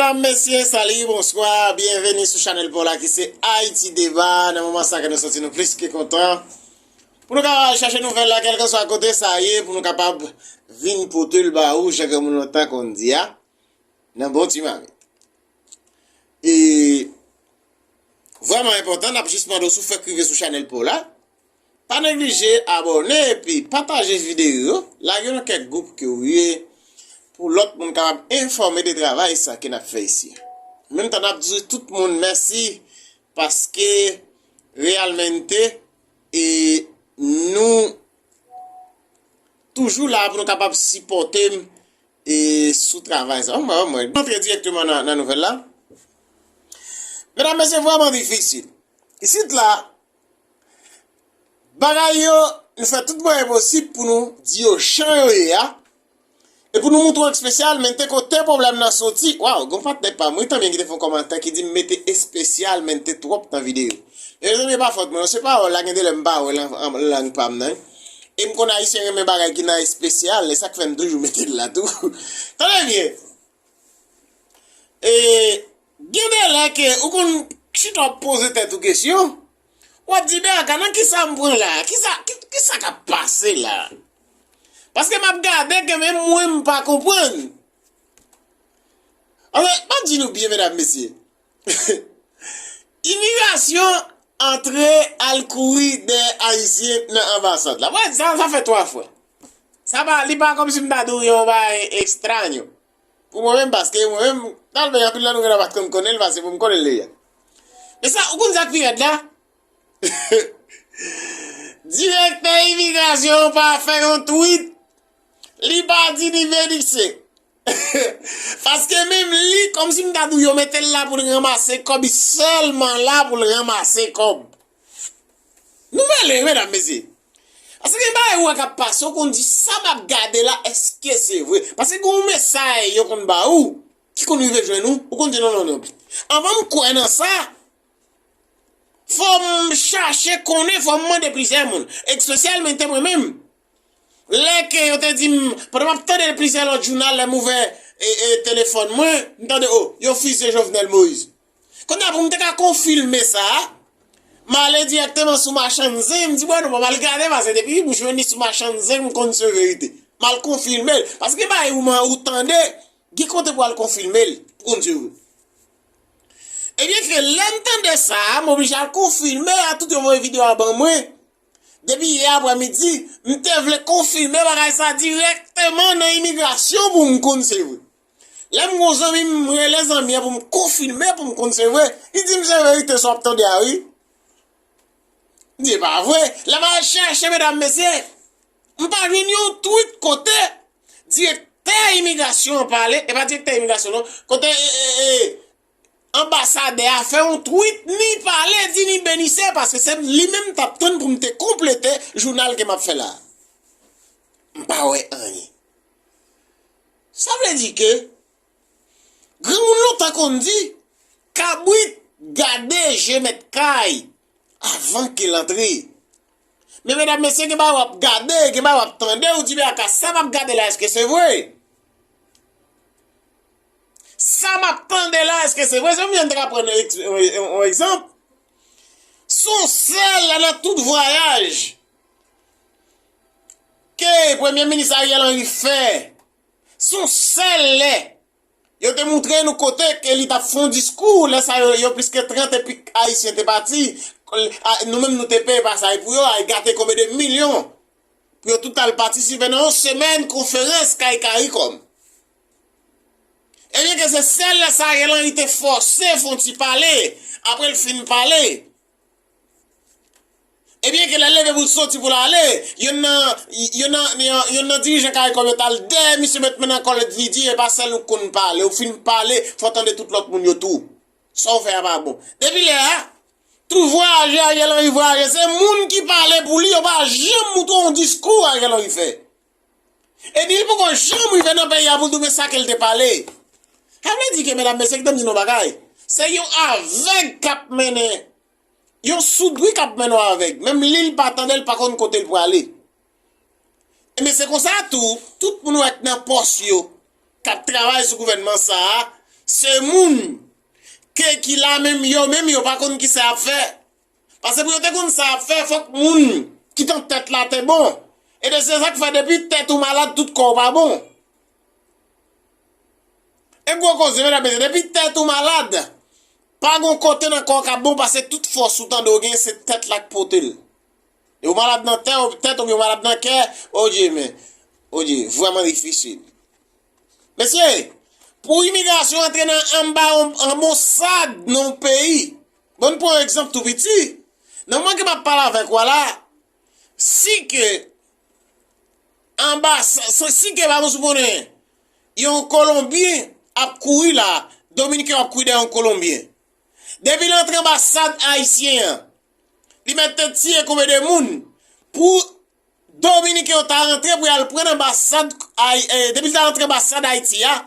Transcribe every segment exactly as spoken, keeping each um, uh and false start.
Medam, mesye, sali, bonswa, byenveni sou chanèl pa w la ki se Ayiti Deba. Nan moman sa ke nou santi nou plis ke kontan pou nou ka chache nouvèl la, kèlkanswa kote sa ye, pou nou kapab vin pote l ba ou, jan granmoun lontan konn di a, nan bon ti mamit. E vrèman enpòtan, n ap jis mande w si w fèk rive sou chanèl pa w la, pa neglije abòne epi pataje videyo yo, lage yo nan kèk gwoup ke w ye, pou lòt moun kapab enfòme de travay sa ke n ap fè isi a. Menm tan n ap di tout moun mèsi, paske reyalmente, e nou toujou la pou nou kapab sipòte m, e sou travay sa. Anmwey, anmwey. Antre dirèkteman nan, nan nouvèl la. Medam, mesye, vrèman difisil. Isit la, bagay yo, nou fè tout mwayen posib pou nou di yo jan yo ye a. E pou nou moutre w espesyalmente kote pwoblèm nan soti. Waw, gon patnè pa m, wi, tanbyen ki te fè yon kòmantè ki di m mete espesyalmente twòp nan videyo. E mezanmi, e pa fòt mwen, se pawòl la, gen de lè m pa wè l an, an lang pa m nan. E m konn Ayisyen renmen bagay ki nan espesyal, e sa k fè m toujou mete l la tou. Tande byen. E gen de lè ke ou konn chita w ap poze tèt ou kesyon, w ap di, "Bèka, nan kisa m pran la? Kisa, ki, kisa k ap pase la?" Paske m ap gade ke menm mwen m pa konprann. Anben, m ap di nou byen, medam, mesye. Imigrasyon antre al kouri dèyè Ayisyen nan anbasad la. Mwen, sa, sa fè twa fwa. Sa pa, li pa kòmsi m ta di w yon bagay estranyo. Pou mwen menm, paske mwen menm, talvè anpil nan nou genlè pa t konn konnen l, paske pou m konnen l deja. Men sa, ou konn sa k pi rèd la? Direktè imigrasyon an pa fè yon tweet. Li pa di ni benediksyon. Paske menm li, kòmsi m ta di w yo mete l la pou l ranmase kòb, li sèlman la pou l ranmase kòb. Nou rele, medam, mesye. Paske gen bagay ou wè k ap pase, ou konn di, "Sa m ap gade la, èske se vre?" Paske gen yon mesaj yo konn ba ou, ki konn rive jwenn ou, ou konn di, "Non, non, non. Anvan m kwè nan sa, fò m chache konnen, fò m mande plizyè moun." Espesyalman te mwen menm. Lè ke yo te di m, pandan m ap tande plizyè lòt jounal, lè m ouvè, e, e, telefòn mwen, m tande, o, yo fizye Jovenel Moïse. Kounye a, pou m te ka konfime sa, m ale dirèkteman sou Machann Zen, m di, "Bon, non, m al gade, paske depi m jwenn li sou Machann Zen, m konn se verite." M al konfime l. Paske gen bagay ou man, ou tande, gen kote pou al konfime l, pou konn se vre. Ebyen, ke lè m tande sa, m oblije al konfime a, tout yo voye videyo a ban mwen. Depi yè aprèmidi, m te vle konfime bagay sa dirèkteman nan imigrasyon pou m konn se vre. Lè m gon zanmi m, m rele zanmi an pou m konfime, pou m konn se vre. Li di m se verite sa w ap tande a, wi. M di, "E pa vre." Lè m al chèche, medam, mesye, m pa jwenn yon tweet kote direktè imigrasyon an pale, e pa direktè imigrasyon non, kote, e, e, e, anbasadè a fè yon tweet, ni pale, di ni benediksyon, paske se li menm m t ap tann pou m te konplete jounal ke m ap fè la. M pa wè anyen. Sa vle di ke granmoun lontan konn di, "Kabrit gade je mèt kay avan ke l antre." Men medam, mesye, gen bagay w ap gade, gen bagay w ap tande, ou di, "Bèka, sa m ap gade la, èske se vre? Sa m ap tande la, èske se vre?" Se menm jan m te ka pran yon ex-, yon, yon, yon egzanp. Se yon sèl nan tout vwayaj ke Premye Minis Ariel Henry fè. Se yon sèl lè yo te montre nou kote ke li t ap fè yon diskou, lè sa yo, yo plis ke trant epi Ayisyen te pati, a, nou menm nou te peye pasay pou yo, ay gate konbyen de milyon, pou yo tout al patisipe nan yon semèn konferans kay Karikòm. Ebyen ke se sèl lè sa Ariel Henry te fòse fè yon ti pale, apre l fin pale. Ebyen ke lè l leve pou l soti pou l ale, yonn nan, yonn nan, yonn nan dirijan Karikòm yo t al dèyè misye met men nan kòlèt, li di, "E pa sèl ou k konn pale, ou fin pale, fò w tande tout lòt moun yo tou. Sa w fè a pa bon." Depi lè a, tout vwayaje Ariel Henry vwayaje, se moun ki pale pou li, yo pa janm montre w yon diskou Ariel Henry fè. Epi li poko janm rive nan peyi a pou l di w men sa ke l te pale. Sa vle di ke, medam, mesye, kite m di nou yon bagay. Se yon avèg k ap mennen, yon soud wi k ap mennen yon avèg. Menm li, l pa tande, l pa konn kote l prale. Ebyen, se konsa tou, tout moun ou wè k nan pòs yo, k ap travay sou gouvènman sa a, Se moun ke ki la menm yo menm yo pa konn kisa y ap fè. Paske pou yo te konn sa y ap fè, fòk moun ki t an tèt la te bon. E de se sa k fè depi tèt ou malad, tout kò w pa bon. E gwo koze, medam, mesye, depi tèt ou malad, pa gon kote nan kò w k ap bon, paske tout fòs ou tande w gen, se tèt la k pote l. E ou malad nan tè, tèt oubyen ou malad nan kè, o Dye, men, o Dye, vrèman difisil. Mesye, pou imigrasyon antre nan anba, an, an Mossad nan yon peyi, bon, n pran yon egzanp tou piti. Nan moman ke m ap pale avèk ou a la, si ke anba, si, si ke pa bon sou konnen, yon Kolonbyen ap kouri la, Dominiken ap kouri dèyè yon Kolonbyen. Depi l antre anbasad ayisyen an, li mèt te tiye konbyen de moun pou Dominiken yo ta rantre pou y al pran anbasad Ay-, eh, depi l ta rantre anbasad Ayiti a,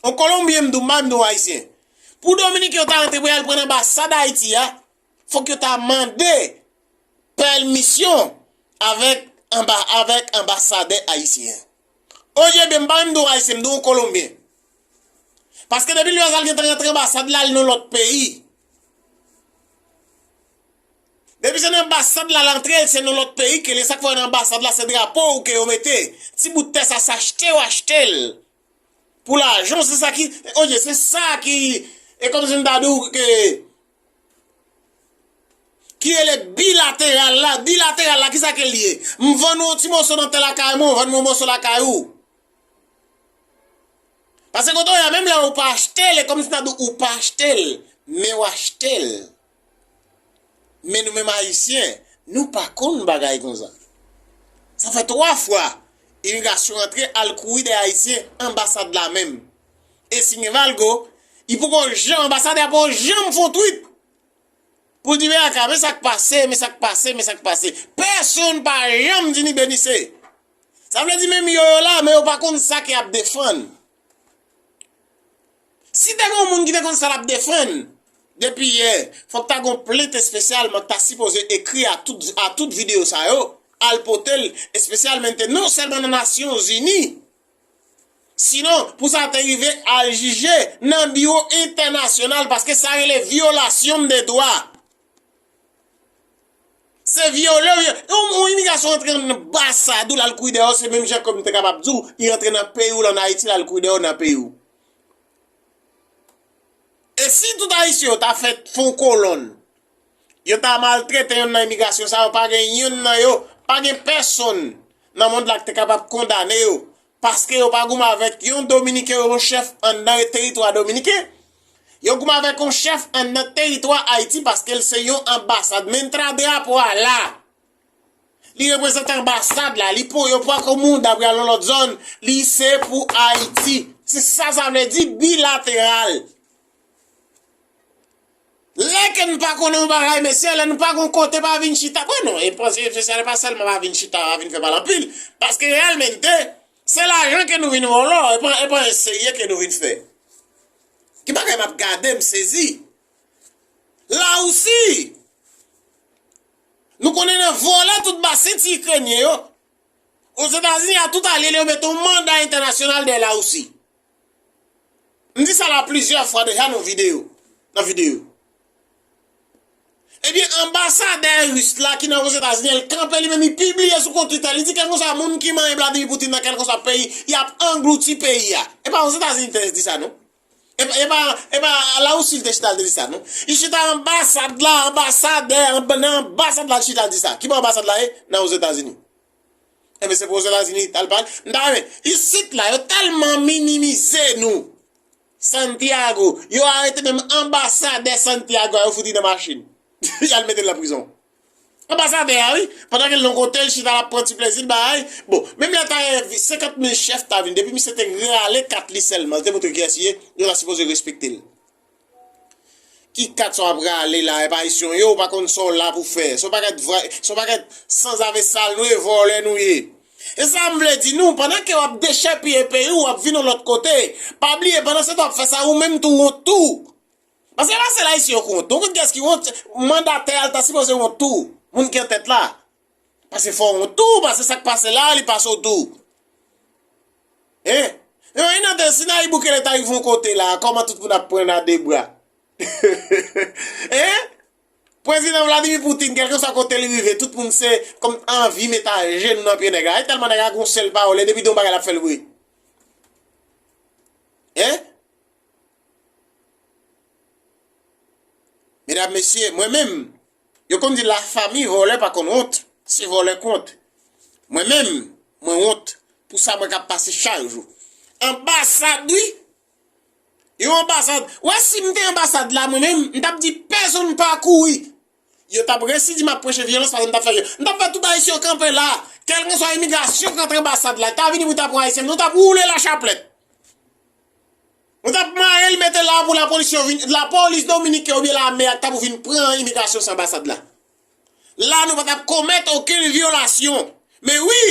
yon Kolonbyen m di w, m pa menm di w Ayisyen. Pou Dominiken yo ta rantre pou y al pran anbasad Ayiti a, fòk yo ta mande pèmisyon avèk anba-, avèk anbasadè ayisyen an. Odyebyen, m pa menm di w Ayisyen, m di w yon Kolonbyen. Paske depi l wè sa, l gentan rantre anbasad la, l nan lòt peyi. Depi se nan anbasad la l antre, se nan lòt peyi ke l ye. Sa k fè nan anbasad la, se drapo w ke yo mete. Ti bout tè sa, se achte w achte l. Pou lajan, se sa ki, oye, se sa ki, e kòmsi m ta di w ke, ki rele bilateral la. Bilateral la, kisa ke l ye? M vann ou yon ti moso nan tè lakay mwen, ou vann mwen yon moso lakay ou. Paske kote w ye a, menm lè ou pa achte l, e kòmsi m ta di w ou pa achte l, men w achte l. Men nou menm Ayisyen, nou pa konn bagay konsa. Sa fè twa fwa imigrasyon rantre al kouri dèyè Ayisyen, anbasad la menm. E si gen valgo, li poko janm, anbasadè a poko janm fè yon tweet pou l di, men aka, men sa k pase, men sa k pase, men sa k pase. Pèsonn pa janm di ni benise. Sa vle di menm yo, yo la, men yo pa konn sa ke y ap defann. Si te gen yon moun ki te konn sa l ap defann depi yè, fòk ta gen yon plent espesyalman k ta sipoze ekri a tout, a tout videyo sa yo, al pote l espesyalman te non sèlman nan Nasyonzini, sinon pou sa te rive al jije nan biwo entènasyonal, paske sa rele vyolasyon de dwa. Se vyole, vyo-, yon, yon imigrasyon rantre nan anbasad ou l al kouri dèyè w, se menm jan ke m te kapab di w, li rantre nan peyi w, l ann Ayiti, l al kouri dèyè w nan peyi w. E si tout Ayisyen yo ta fè fon kolonn, yo ta maltrete youn nan imigrasyon sa yo, pa gen youn nan yo, pa gen pèsonn nan mond la ki te kapab kondane yo. Paske yo pa goumen avèk yon Dominiken, yon chèf anndan teritwa dominiken. Yo goumen avèk yon chèf anndan teritwa Ayiti paske l se yon anbasad. Men tra drapo a la. Li reprezante anbasad la. Li po, yo poko mouda pou y al nan lòt zòn. Li se pou Ayiti. Se sa sa vle di bilateral. Lè ke n pa konnen yon bagay, mesye, lè n pa gon kote, pa vin chita. Bon, non, e pa, se, se, se pa sèlman pa vin chita, pa vin fè pale anpil. Paske reyèlmente, se lajan ke nou vin vòlò, e pa, e pa serye ke nou vin fè. Ki bagay m ap gade, m sezi. Larisi, nou konnen nan vòlè tout basen ti Ikrenyen yo. Ozetazini a tout alye li yo mete yon manda entènasyonal dèyè Larisi. M di sa la plizyè fwa deja nan videyo, nan videyo. Ebyen, anbasadè ris la ki nan Ozetazini, l kanpe li menm, li pibliye sou kont Twitter, li di kèlkeswa moun ki manyen Vladimir Putin nan kèlkeswa peyi, y ap anglouti peyi a. E pa Ozetazini te di sa, non. E pa, e pa, e pa Larisi l te chita, l te di sa, non. Li chita anbasad la, anbasadè, anba-, nan anbasad la, l chita, l di sa. Ki bò anbasad la ye? Nan Ozetazini. Ebyen, se pou Ozetazini t al pale. M ta renmen, isit la, yo tèlman minimize nou. Santiago, yo arete menm anbasadè Santiago a, yo fout li nan machin. Y al mete l nan prizon. Anbasadè a, wi, pandan ke l nan kote, l chita, l ap pran ti plezi l, bay. Bon, menm lè ta gen senkant mil chèf ta vin, depi misye te rale kat li sèlman, l te montre kiyès li ye, yo ta sipoze respekte l. Ki kat sa w ap rale la, e pa ayisyen w ye, ou pa konn sa w la pou fè. Se yon pakèt vra-, se yon pakèt sanzave sal nou ye, vòlè nou ye. E sa m vle di nou, pandan ke w ap dechèpiye peyi w, w ap vin yon lòt kote, pa bliye, pandan se tan w ap fè sa, ou menm tou wont tou. Paske e pa sèl ayisyen yo ki wont. Ou konn kiyès ki wont? Mandatè a l ta sipoze wont tou. Moun ki an tèt la. Paske fò w wont tou, paske sa k pase la, li pase w tou. Hein? Yo, e nan te, si Nayib Bukele ta rive yon kote la, kòman tout moun ap pran nan de bra? Hein? Prezidan Vladimir Putin, kèlkeswa kote li rive, tout moun se kòm anvi met ajenou nan pye nèg la. E tèlman nèg la gon sèl pawòl, e depi gon bagay l ap fè l vre. Hein? Medam, mesye, mwen menm, yo konn di la fami vòlè pa konn wont, se vòlè k wont. Mwen menm, mwen wont pou sa mwen k ap pase chak jou. Anbasad, wi. Yon anbasad. Wè, si m te anbasad la, mwen menm, m t ap di pèsonn pa kouri. Yo t ap resi di m ap preche vyolans paske m t ap fè, m t ap fè tout ayisyen yo kanpe la. Kèlkeswa imigrasyon k antre anbasad la, ta vini pou ta pran ayisyen, nou t ap woule lachaplèt. Nou t ap mare l, mete l la pou lapolis yo vin, lapolis dominiken oubyen lame a ta pou vin pran imigrasyon sou anbasad la. La, nou pa t ap komèt okenn vyolasyon. Men wi,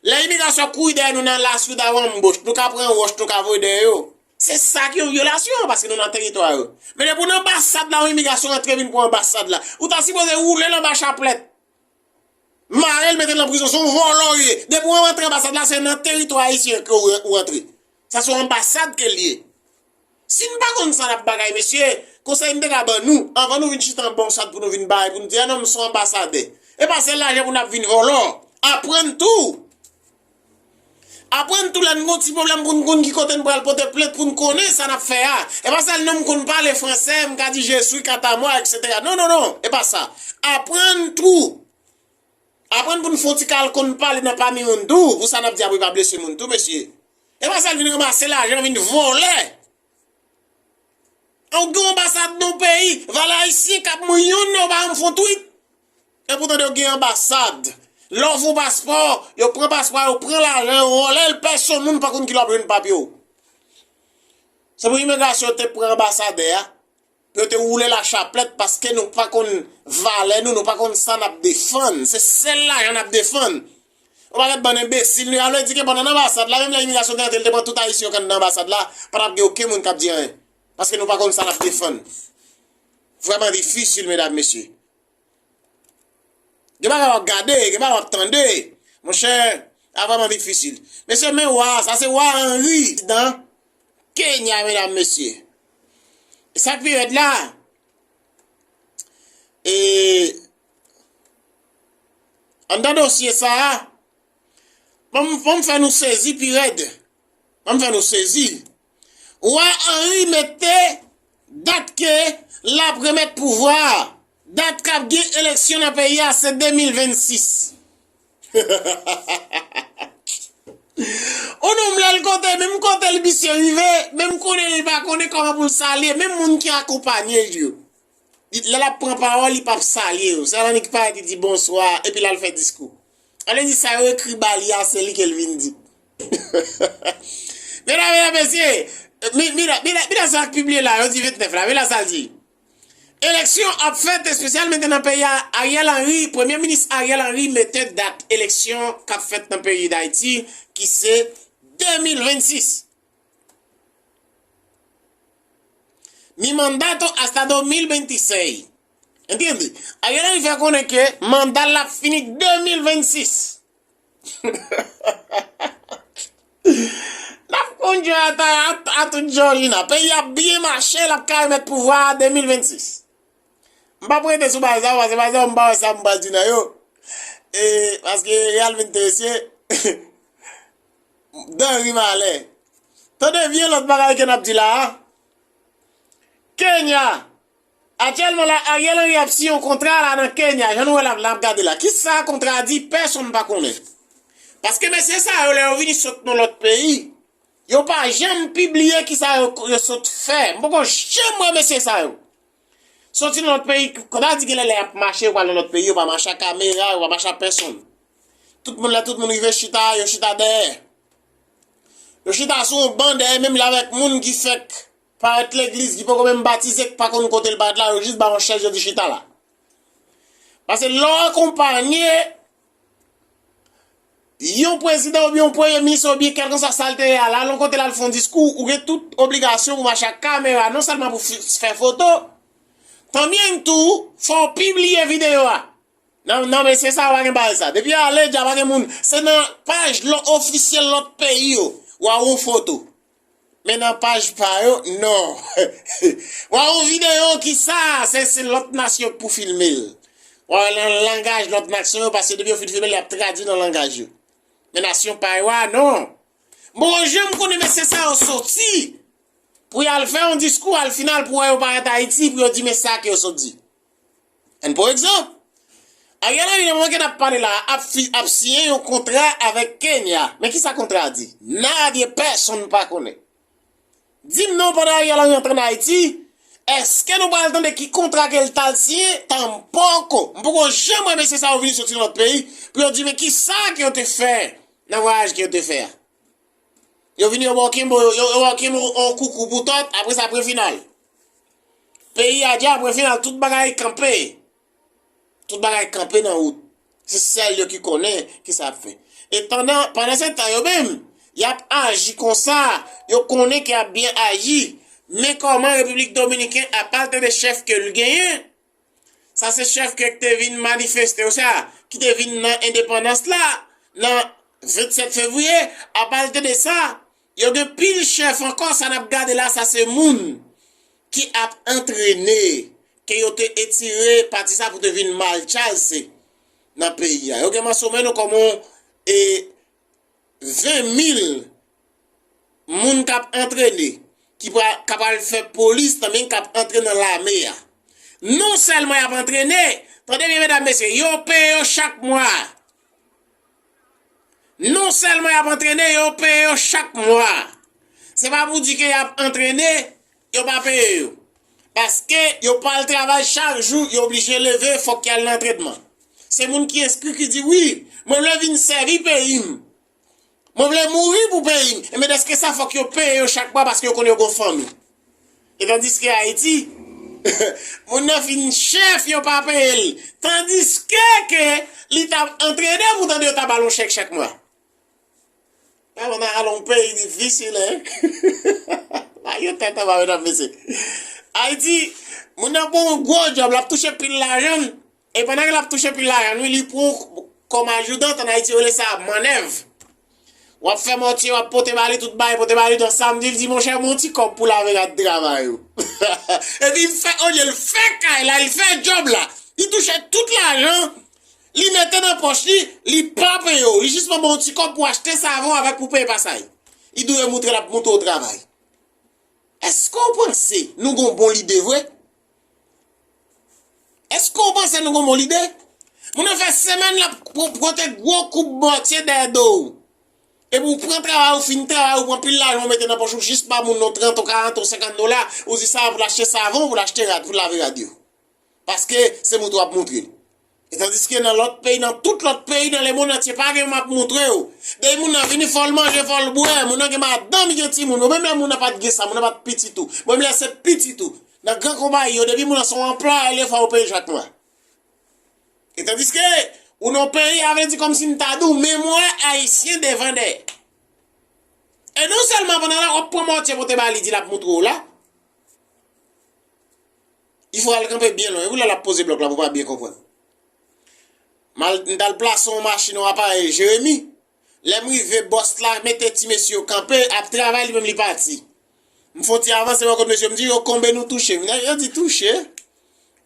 lè imigrasyon ap kouri dèyè nou nan lasou davan anboch, nou ka pran wòch, nou ka voye dèyè yo. Se sa ki yon vyolasyon, paske nou nan teritwa yo. Men depi w nan anbasad la, yon imigrasyon rantre vin pran anbasad la, ou ta sipoze woule l anba chaplèt. Mare l, mete l nan prizon, se yon vòlò w ye. Depi w rantre anbasad la, se nan teritwa ayisyen ke w, ou rantre. Sa se yon anbasad ke l ye. Si n pa konn sa n ap bagay, mesye, konsèy m te ka ban nou, anvan nou vin chita anba yon sad pou nou vin bay, pou nou di, "Ah non, m se yon anbasadè." E pa sèl lajan pou n ap vin vòlò. Aprann tou. Aprann tou lè n gon ti pwoblèm pou n konn ki kote n pral pote plent pou n konnen sa n ap fè a. E pa sèl non m konn pale fransè, m ka di je suis, quant à moi, et cetera. Non, non, non, e pa sa. Aprann tou. Aprann pou n fè yon ti kal konn pale nan pami moun tou, pou sa n ap di apre pa blese moun tou, mesye. E pa sèl vin ranmase lajan, vin vòlè. Ou gen yon anbasad nan yon peyi, valè ayisyen k ap mouri, youn nan yo pa janm fè yon twit. Epoutan yo gen anbasad. Lè w fè yon paspò, yo pran paspò a, yo pran lajan, yo vòlè l, pèsonn moun pa konn kilè w ap jwenn papye w. Se pou imigrasyon te pran anbasadè a. Pou yo te woule lachaplèt paske nou pa konn valè nou, nou pa konn sa n ap defann. Se sèl lajan n ap defann. Yon pakèt bann enbesil, nou, sa vle di ke pandan nan anbasad la, menm lè imigrasyon te antre, li te pran tout ayisyen yo k anndan anbasad la, pa t ap gen okenn moun k ap di anyen. Paske nou pa konn sa n ap defann. Vrèman difisil, medam, mesye. Gen bagay w ap gade, gen bagay w ap tande. Monchè, a vrèman difisil. Mesye, men wa, sa se wa Henry, prezidan Kenya, medam, mesye. E sa k pi rèd la, e, anndan dosye sa a, ban m, ban m fè nou sezi pi rèd. Ban m fè nou sezi. Wa Henry mete dat ke l ap remèt pouvwa a. Dat k ap gen eleksyon nan peyi a se de mil vennsis. Yon nonm lè l kote, menm kote l misye rive, menm konnen li pa konnen kòman pou l salye, menm moun ki akonpanye l yo. Li, lè l ap pran pawòl, li p ap salye yo. Se annik parèt, li di bonswa, epi l al fè diskou. Sa vle di sa yo ekri ba li a, se li ke l vin di. Medam e mesye, mi, mi, mi, mi sa k pibliye la, yo di ventnèf la, mi sa l di. Eleksyon ap fèt espesyalmente nan peyi a, Ariel Henry, Premye Minis Ariel Henry mete dat eleksyon k ap fèt nan peyi Dayiti, ki se de mil vennsis. Mi mandato hasta dos mil veintiséis. Entiende? Ariel Henry fè konnen ke manda l ap fini de mil vennsis. N ap kondui ata a, a tout Jòjina. Peyi ap byen mache, l ap ka remèt pouvwa a de mil vennsis. M p ap rete sou bagay sa yo, paske bagay sa yo, m pa wè sa m pral di nan yo. E, paske Real vin te mesye, dan ri malè. Tande vye lòt bagay ke n ap di la a. Kenya. Aktyèlman la, Ariel Henry ap siyen yon kontra la nan Kenya. Jan nou wè la, n ap gade la. Kisa kontra a di? Pèsonn pa konnen. Paske mesye sa yo, lè yo vini sot nan lòt peyi, yo pa janm pibliye kisa yo, yo sot fè. M poko janm wè mesye sa yo. Soti nan lòt peyi, konn ta di gen lè lè y ap mache, yo pral nan lòt peyi, yo pa mache ak kamera, yo pa mache ak pèsonn. Tout moun, lè tout moun rive chita, yo chita dèyè. Yo chita sou yon ban dèyè, menm jan avèk moun ki fèk parèt legliz, ki poko menm batize, ki pa konn kote l parèt la, yo jis ba yon chèz, yo di chita la. Paske lè w akonpanye yon prezidan oubyen yon premye minis oubyen kèlkeswa sa l te ye a, l al yon kote, l al fè yon diskou, ou gen tout obligasyon pou mache ak kamera, non sèlman pou fi-, fè foto, tanbyen tou, fò w pibliye videyo a. Non, non, mesye sa yo pa gen bagay sa. Depi ale, dja pa gen moun. Se nan paj lò-, ofisyèl lòt peyi yo, w a wè yon foto. Men nan paj pa yo, non. W a yon videyo ki sa, se, se lòt nasyon k pou filme l. W a wè nan langaj lòt nasyon yo, paske depi yo fin filme l, y ap tradui nan langaj yo. Men nasyon pa yo a, non. M poko janm konnen mesye sa yo soti pou y al fè yon diskou, al final pou wè yo parèt Ayiti, pou yo di men sa ke yo sot di. Ann pran egzanp, Ariel Henry nan moman ke n ap pale la, ap, fi, ap siyen yon kontra avèk Kenya. Men kisa kontra a di? Nadie, pèsonn pa konnen. Di m non, pandan Ariel Henry antre ann Ayiti, èske nou pral tande ki kontra ke l t al siyen? Tanpoko. M poko janm wè mesye sa yo vini soti nan lòt peyi pou yo di men kisa ke yo te fè nan vwayaj ke yo te fè a. Yo vini, yo ba w kenbe, yo, yo ba w kenbe yon koukou pou tòt, apre sa pran final. Peyi a di a pran final, tout bagay kanpe. Tout bagay kanpe nan wout. Se sèl yo ki konnen ki sa ap fè. E pandan, pandan se tan yo menm, y ap aji konsa, yo konnen ke y ap byen aji. Men kòman Repiblik Dominiken, apa l te de chèf ke l genyen, sa se chèf ke te vin manifeste yo sa, ki te vin nan endepandans la, nan vennsèt fevriye, apa l te de sa, yo gen pil chèf ankò, sa n ap gade la, sa se moun ki ap antrene, ke yo te etire pati sa pou te vin malchaze nan peyi a. Yo gen mansyone nou kòm yon, e, ven mil moun k ap antrene, ki pra-, k ap al fè polis, tanmen k ap antre nan lame a. Non sèlman y ap antrene, tande byen medam, mesye, yo peye yo chak mwa. Non sèlman y ap antrene, yo peye yo chak mwa. Se pa pou di ke y ap antrene, yo pa peye yo. Paske yo pa al travay chak jou, yo oblije leve, fòk y al nan antrènman. Se moun ki enskri ki di, "Wi, mwen vle vin sèvi peyi m. Mwen vle mouri pou peyi m." Enben, dèske sa, fòk yo peye yo chak mwa paske yo konnen yo gon fanmi. E tandiske Ayiti, moun nan fin chèf, yo pa peye l. Tandiske ke li t ap antrene pou tande yo ta ba l yon chèk chak mwa. Mwen, mwen al yon peyi difisil, en. Ba yo tèt anba, medam, mesye. Ayiti, moun nan pran yon gwo djòb, l ap touche pil lajan. E pandan ke l ap touche pil lajan, wi, li pran kòm ajoudan, an Ayiti, yo rele sa mannèv. W ap fè mòtye, w ap pote ba li tout bagay, pote ba li, dan samdi, li di, "Monchè, m yon ti kòb pou lave rad travay ou." Epi l fè, olye l fè kay la, l fè djòb la. Li touche tout lajan, li mete nan pòch li, li pa peye w. Li jis ban w yon ti kòb pou achte savon avèk pou peye pasay. Li dwe moutre l ap moutre w travay. Èske w panse nou gon bon lide vre? Èske w panse nou gon bon lide? Moun nan fè semèn l ap pran, pran te gwo koub mòtye dèyè do w. Epi w pran travay, ou fin travay, ou pran pil lajan, ou mete nan pòch ou, jis ba moun nan trant ou karant ou senkant dola, ou di sa pou l achte savon, pou l achte rad, pou l lave rad yo. Paske se moutre w ap moutre l. E tandiske nan lòt peyi, nan tout lòt peyi nan lemonn antye, pa gen m ap moutre w. Depi moun nan vini, fò l manje, fò l bwè, moun nan gen madanm, li gen timoun. Ou menm lè moun nan pa t gen sa, moun nan pa t pitit ou. Bon, menm lè se pitit ou. Nan gran konpayi yo, depi moun nan se yon anplwaye, l e fò ou peye l chak mwa. E tandiske, ou nan yon peyi, a vle di kòmsi m ta di w, memwa ayisyen devan dèyè. E non sèlman pandan la, w ap pran mòtye pote ba li, di l ap moutre w la. Il fò al kanpe byen lwen, wi, lè l ap poze blòk la pou w pa byen konprann. M al, m t al plase yon machin, yon aparèy Jeremi. Lè m rive, bòs la mete ti mesye yo kanpe, ap travay, li menm li pati. M fè yon ti avanse, mwen kot mesye yo, m di, "Yo, konbe nou touche?" Nèg yo di, "Touche?"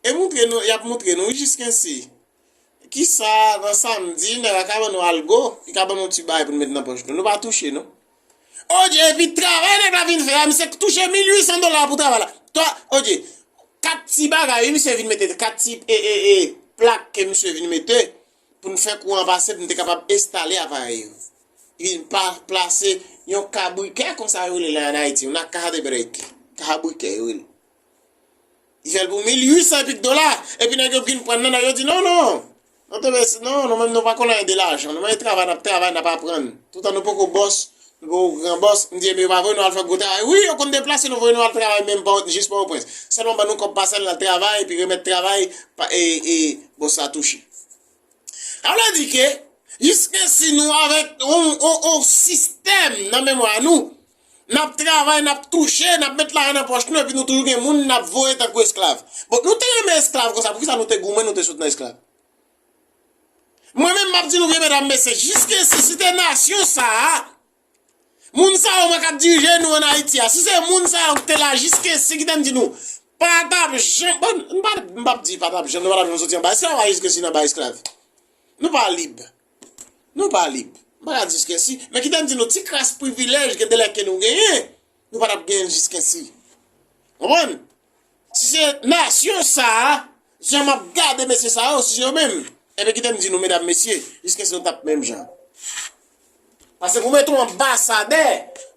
E moutre nou, y ap moutre nou, wi, jiskensi. Kisa, nan samdi, nèg la ka ban nou algo, li ka ban nou ti bagay pou nou met nan pòch nou. Nou pa touche, non. Odye, epi travay nèg la vin fè a, misye touche mil uit san dola pou travay la. Twa, odye, kat ti bagay, wi, misye vin mete, kat ti, e, e, e, plak ke misye vin mete, pou n fè kouran pase, pou n te kapab enstale aparèy yo. Li vin pa plase yon kabrikè konsa yo rele la an Ayiti, yon kabrikè, kabrikè yo rele. Li fè l pou mil uit san epik dola, epi nèg yo vin pran nan, nèg yo di, "Non, non, non, te mèsi, non, nou menm nou pa konn anyen de lajan, nou menm e travay, n ap travay, n ap aprann. Toutan nou poko bòs, nou poko gran bòs." M di, "Ebyen, yo pa voye nou al fè gwo travay?" "Wi, yo konn deplase nou, voye nou al travay menm pa, jis Pòtoprens. Sèlman ban nou kòb pasèl, n al travay, epi remèt travay, pa, e, e, bòs la touche." Sa vle di ke, jiskensi nou avèk on, on, on sistèm nan memwa nou, n ap travay, n ap touche, n ap met lajan nan pòch nou, epi nou toujou gen moun n ap voye tankou esklav. Bon, nou te renmen esklav konsa, poukisa nou te goumen, nou te sot nan esklav? Mwen menm, m ap di nou byen, medam, mesye, jiskensi, si te nasyon sa a, Moun sa yo mwen k ap dirije nou ann Ayiti a. Si se moun sa yo ki te la jiskensi ki te m di nou, pa t ap janm, bon, m pa, m p ap di pa t ap janm, nou pa t ap janm soti anba esklav, pa jiskensi nan anba esklav. Nou pa lib. Nou pa lib. M pa ka di jiskensi, men ki te m di nou, ti kras privilèj gen de lè ke nou genyen, nou pa t ap genyen l jiskensi. Konprann? Si se nasyon sa a, jan m ap gade mesye sa yo, si se yo menm, enben kite m di nou, medam, mesye, jiskensi nou t ap menm jan. Paske pou mete yon anbasadè,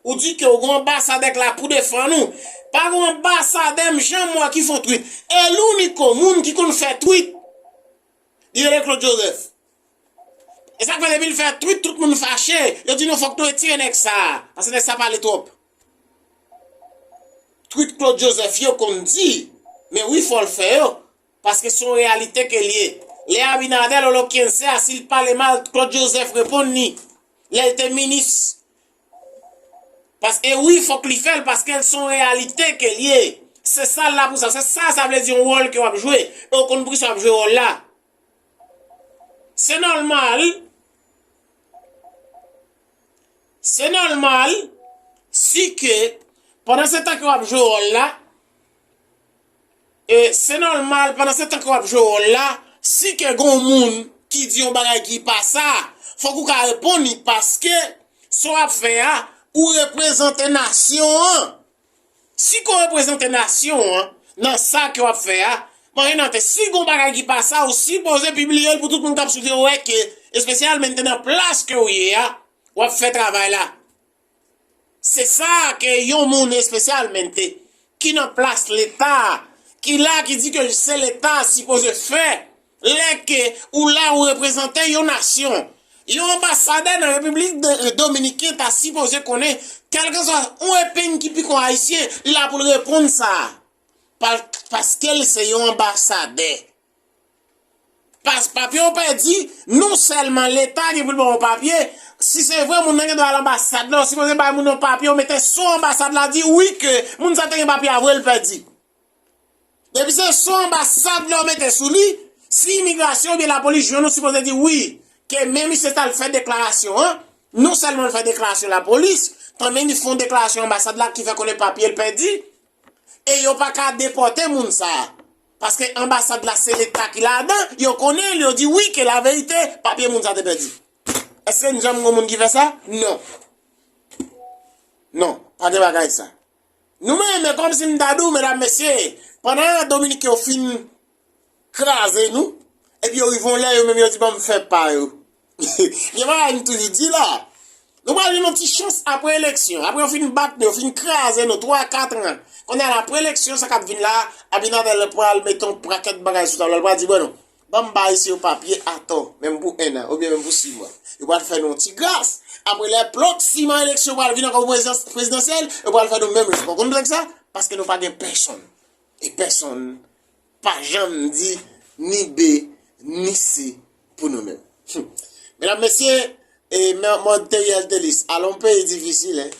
ou di ke w gen yon anbasadè k la pou defann ou. Pa gen yon anbasadè m janm wè ki fè yon twit. E louniko moun ki konn fè twit, li rele Claude Joseph. E sa k fè depi l fè twit, tout moun fache. Yo di nou fòk nou retire nèg sa a, paske nèg sa pale twòp. Twit Claude Joseph yo konn di, men wi, fò l fè yo, paske se yon reyalite ke l ye. Lè Abinader, Lolo Kiense a, si l pale mal, Claude Joseph reponn li. Lè l te minis. Paske wi, fòk li fè l, paske l se yon reyalite ke l ye. Se sa l la pou sa. Se sa, sa vle di yon wòl ke w ap jwe. E w konn poukisa w ap jwe wòl la. Se nòmal. Se nòmal si ke pandan se tan ke w ap jwe wòl la, e se nòmal pandan se tan ke w ap jwe wòl la, si ke gen yon moun ki di yon bagay ki pa sa, fòk ou ka reponn li paske sa w ap fè a, ou reprezante nasyon an. Si ke w reprezante nasyon an nan sa ke w ap fè a, mwen gen nan tèt, si gen yon bagay ki pa sa, ou sipoze pibliye l pou tout moun k ap swiv yo wè ke, espesyalmente nan plas ke w ye a, w ap fè travay la. Se sa ke yon moun espesyalmente ki nan plas Leta, ki la, ki di ke se Leta sipoze fè, lè ke ou la, ou reprezante yon nasyon. Yon anbasadè nan Repiblik de, Dominiken ta sipoze konnen, kèlkeswa yon epeng ki pike yon Ayisyen, li la pou l reponn sa. Pa, paske l se yon anbasadè. Pas papye w pèdi, non sèlman Leta gen pou l ba w yon papye, si se vre moun nan gen dwa al anbasad la, ou sipoze bay moun nan papye, ou mete sou anbasad la, di wi ke moun sa te gen papye a vre, l pèdi. Depi se sou anbasad la ou mete sou li, si imigrasyon oubyen lapolis jwenn ou, sipoze di wi, ke men misye sa l fè deklarasyon an, non sèlman l fè deklarasyon lapolis, tanmen li fè yon deklarasyon anbasad la ki fè konnen papye l pèdi, e yo pa ka depòte moun sa a. Paske anbasad la se Leta ki ladan, yo konnen l, yo di wi ke laverite, papye moun sa te pèdi. Èske n janm gen moun ki fè sa? Non. Non, pa gen bagay sa. Nou menm, men kòmsi m ta di w, medam, mesye, pandan Dominiken yo fin kraze nou, epi yo rive yon lè, yo menm yo di, "Ban m fè pa yo." Gen bagay m toujou di la. Nou pral jwenn yon ti chans apre eleksyon. Apre yo fin bat nou, yo fin kraze nou twa, kat an. Kounye a la, apre eleksyon, sa k ap vin la, Abinader pral mete yon pakèt bagay sou tab la. L pral di, "Bon, non, ban m ba Ayisyen yo papye atò, menm pou en an, oubyen menm pou sis mwa." Yo pral fè nou yon ti gras. Apre lè plòk, siman eleksyon pral vin ankò pou prezidans-, prezidansyèl, yo pral fè nou menm jan. Ou konn sa? Paske nou pa gen pèsonn. E pèsonn pa janm di ni B, ni C pou nou menm. Medam, mesye, e mè-, mòd Theriel Thelus, alon peyi difisil, en.